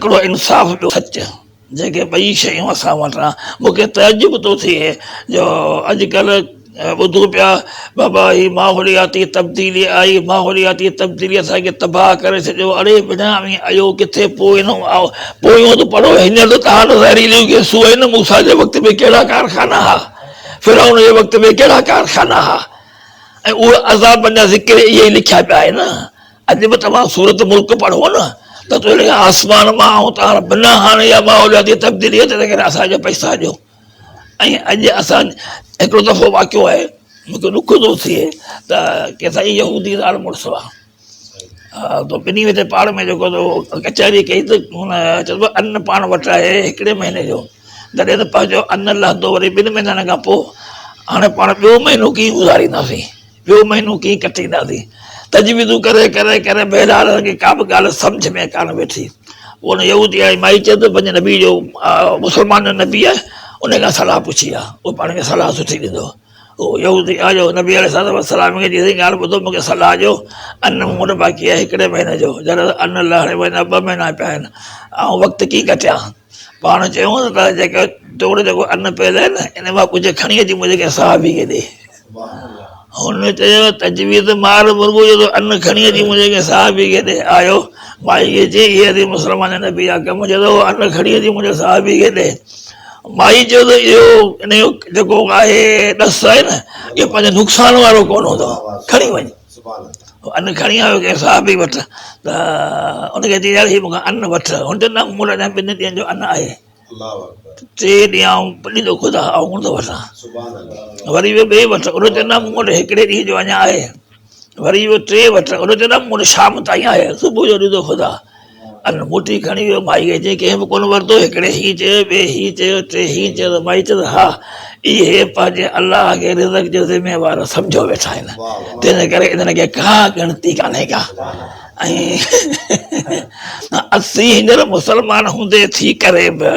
هڪڙو انصاف ٻيو سچ. جيڪي ٻئي شيون اسان وٽ آهن. مون کي تعجب ٿو ٿئي جو اڄڪلهه ٻڌون پيا بابا هي ماحولياتي تبديلي آئي ماحولياتي تبديلي اسان کي تباهه ڪري ڇڏيو اڙي بنا اوهين آيو ڪٿي پوئين پويون ته پڙهو هينئر ته توهان وٽ زهريليون گئسون آهن موسيٰ جي وقت ۾ ڪهڙا ڪارخانا ها فرعون جي وقت ۾ ڪهڙا ڪارخانا ها ۽ اهي عذابن جا ذڪر اهي ئي لکيا پيا آهن اڄ به توهان سورت ملڪ پڙهو نه ته تو لکيا آسمان مان آئون توهان بنا هاڻي اها ماحولياتي تبديلي اچي تنهن ڪري اسان جا پئسا ڏيو ۽ اڄ اسان هڪڙو دفعو واقعو آهي مونکي ڏک ٿو ٿئي ته ڪي سائين يهودي زال مڙس هئا تو ٻنهي وچ پاڻ ۾ جيڪو ڪچهري ڪئي ته هن چيو ان پاڻ وٽ آهي هڪڙي مهيني جو جڏهن ته پنهنجو ان لهندو وري ٻن مهينن کان پوء هاڻي پاڻ ٻيو مهينو ڪيئن گذارينداسين ٻيو مهينو ڪيئن ڪٽينداسين. تجويزون ڪري ڪري ڪري بهرحال هن کي ڪا به ڳالهه سمجهه ۾ ڪانه ويٺي. پوء ان يهودياڻي مائي چيو ته پنهنجي نبي جو مسلمان جو نبي آهي ان کان صلاح پڇي آ اهو پاڻ کي صلاح سٺي ڏيندو. اهو يهودي آيو نبي عليه الصلوة والسلام کي جيسين ڳالهه ٻڌو مون کي صلاح ڏيو ان مون وٽ باقي آهي هڪڙي مهيني جو جڏهن ته ان لهڻ ۾ اڃا ٻه مهينا پيا آهن آئون وقت ڪيئن ڪٽيان. پاڻ چيائونس ته جيڪو تو وٽ جيڪو ان پيل آهي نه ان مان ڪجهه کڻي اچي منهنجي ڪنهن صحابي کي ڏي. هن چيو تجويز مار مرغو جو تو ان کڻي اچي منهنجي ڪنهن صحابي کي ڏي. آيو مائي کي چيائين هي اٿئي مسلمان جا نبي جا ڪم. چيو ته اهو ان کڻي اچي منهنجي صحابي کي ڏي. مائي چيو ته اهو ان جو جيڪو آهي ڏس آهي نه اهو پنهنجي نقصان وارو ڪونه هوندو کڻي وڃ. ان کڻي آيو ڪنهن صحابي وٽ ته ان کي چيائين يار هي مون کان ان وٺ. هن چيو نه مون وٽ اڃا ٻن ڏينهن جو ان آهي. ٽي ڏينهن آئون ڏيندو خدا آئون ڪونه ٿو وٺان. وري ويو ٻئي وٽ ان چيو نه مون وٽ هڪڙي ڏينهن جو اڃا آهي. وري ويو ٽي وٽ ان چيو نه مون وٽ شام تائين آهي صبح جو ڏيندو خدا. ان موٽي کڻي ويو مائي کي چيائين ڪنهن به ڪونه ورتو هڪڙي هي چيو ٻئي هي چيو ٽي هي چيو ته مائي چيو ته ها اهي پنهنجي الله کي رزق جو ذميوار سمجهيو ويٺا آهن تنهن ڪري انهن کي ڪا ڳڻتي ڪانهي ڪا ۽ اسين هينئر مسلمان هوندي ٿي ڪري به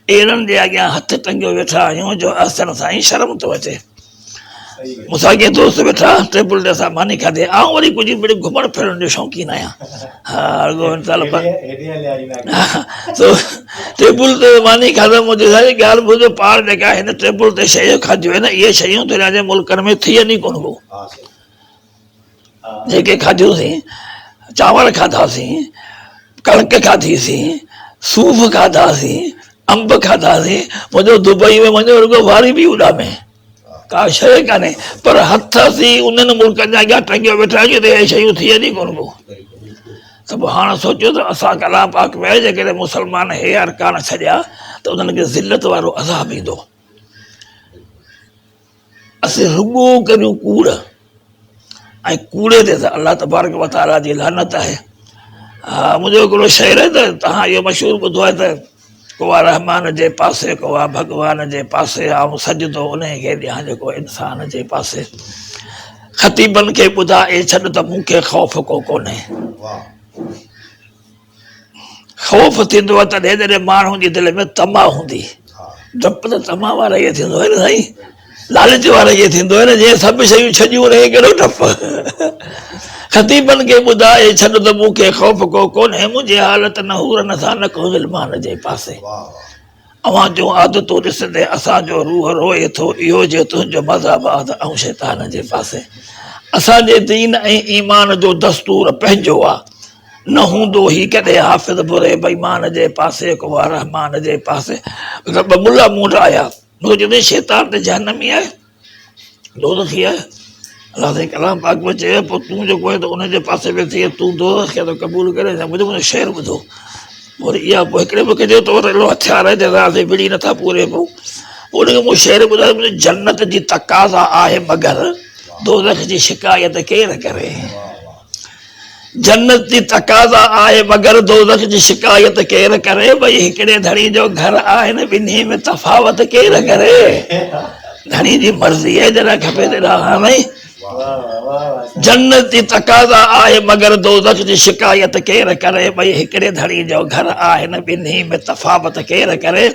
اهڙن جي اڳيان هٿ ٽنگيو ويٺا آهيون جو احسن سائين شرم ٿو اچي. مون سان ڪي دوست ويٺا ٽيبل تي اسان ماني کاڌي آئون وري ڪجهه مڙئي گهمڻ ڦرڻ جو شوقين آهيان ها رڳو ان سال سو ٽيبل تي ماني کاڌو مون چيو سائين ڳالهه ٻڌو پاڻ جيڪا هن ٽيبل تي شيون کاڌيون آهن اهي شيون دنيا جي ملڪن ۾ ٿين ئي ڪونه ڪو جيڪي کاڌيونسين چانور کاڌاسين ڪڻڪ کاڌيسين صوف کاڌاسين انب کاڌاسين منهنجو دبئي ۾ وڃو رڳو واري به اڏامي ڪا شيء ڪانهي پر هٿ اسين انهن ملڪن جا اڳيان ٽنگيو ويٺا آهيون جتي اهي شيون ٿين ئي ڪونه ڪو ته پوء هاڻ سوچيو ته اسان ڪلام پاڪ ۾ آهي جيڪڏهن مسلمان هي ارڪان ڇڏيا ته انهن کي ذلت وارو عذاب ايندو اسين رڳو ڪريون ڪوڙ ۽ ڪوڙي تي ته الله تبارڪ وتعاليٰ جي لعنت آهي ها منهنجو هڪڙو شعر آهي ته توهان اهو مشهور ٻڌو آهي ته ڪو آ رحمان جي پاسي ڪو آ ڀڳوان جي پاسي آئون سجدو انهي کي ڏيان جيڪو انسان جي پاسي خطيبن کي ٻڌائي ڇڏ ته مون کي خوف ڪو ڪونهي خوف ٿيندو آهي تڏهن جڏهن ماڻهو جي دل ۾ طمع هوندي. ڊپ ته طمع واري کي ٿيندو آهي نه سائين، لالچ واري کي ٿيندو آهي نه، جنهن سڀ شيون ڇڏيون ان کي ڪهڙو ڊپ. خطيبن کي ٻڌائي ڇڏ ته مون کي خوف ڪو ڪونهي، منهنجي حالت نه حورن سان نه ڪو غلمان جي پاسي. اوهان جون عادتون ڏسندي اسان جو روح روئي ٿو، اهو جي تنهنجو مذهب آ ته آئون شيطان جي پاسي. اسان جي دين ۽ ايمان جو دستور پنهنجو آ، نه هوندو هي ڪڏهن حافظ بري بيمان جي پاسي ڪو آ رحمان جي پاسي. ٻه ملا مون وٽ آيا، مون کي چيو شيطان ته جهنمي آهي. دوزخي آهي الله سائين ڪلام پاڪ ۾ چيو پوء تون جيڪو آهين ته ان جي پاسي ۾ ٿي تون دوزخ کي ٿو قبول ڪرين ڇا منهنجو شعر ٻڌو وري اها پوء هڪڙي مون کي چيو تو وٽ اهڙو هٿيار آهي جنهن سان اسين وڙهي نٿا پوري پئون پوء ان کي مون شعر ٻڌايو منهنجي جنت جي تقاضا آهي مگر دوزخ جي شڪايت ڪير ڪري جنت جي تقاضا آهي مگر دوزخ جي شڪايت ڪير ڪري ٻئي هڪڙي ڌڻي جو گهر آهن ٻنهي ۾ تفاوت ڪير ڪري ڌڻي جي مرضي آهي جڏهن کپي تڏهن هڻي جنت جي تقاضا آهي مگر دوزخ جي شڪايت ڪير ڪري ٻئي هڪڙي ڌڻي جو گهر آهن ٻنهي ۾ تفاوت ڪير ڪري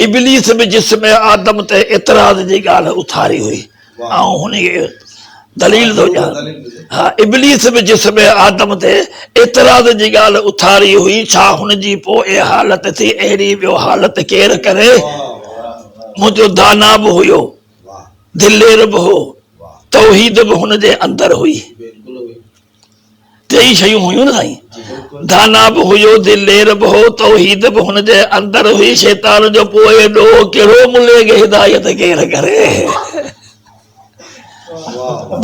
ابليس به جسم آدم تي اعتراض جي ڳالهه اٿاري هئي آئون هن کي دليل ٿو ڏيان. ها ابليس به جسم آدم تي اعتراض جي ڳالهه اٿاري هئي، ڇا هن جي پوء حالت ٿي، اهڙي ٻيو حالت ڪير ڪري؟ منهنجو دانا به هيو، دلير به هو، توحيد به هن جي اندر هئي. ٽيئي شيون هيون نه سائين، دانا به هيو، دلير به هو، توحيد به هن جي اندر هئي، شيطان جو پوء ڏوهه ڪهڙو ملي کي هدايت ڪير ڪري؟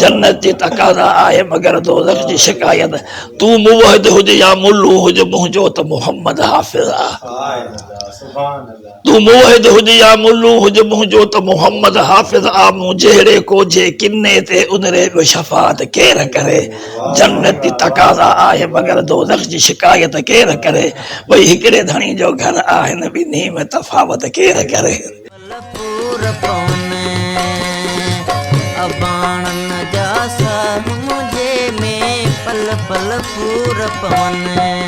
جنت جي تقاضا آهي مگر دوزخ جي شڪايت، تون موحد هج يا ملو هج منهنجو ته محمد حافظ آ. تون موحد هج يا ملو هج منهنجو ته محمد حافظ آ مون جهڙي ڪوجهي ڪني تي انري به شفاعت ڪير ڪري جنت جي تقاضا آهي مگر دوزخ جي شڪايت ڪير ڪري ٻئي هڪڙي ڌڻي جو گهر آهن ٻنهي ۾ تفاوت ڪير ڪري. پل پور پون اباڻن جا ساھ منهنجي ۾ پل پل پور پون.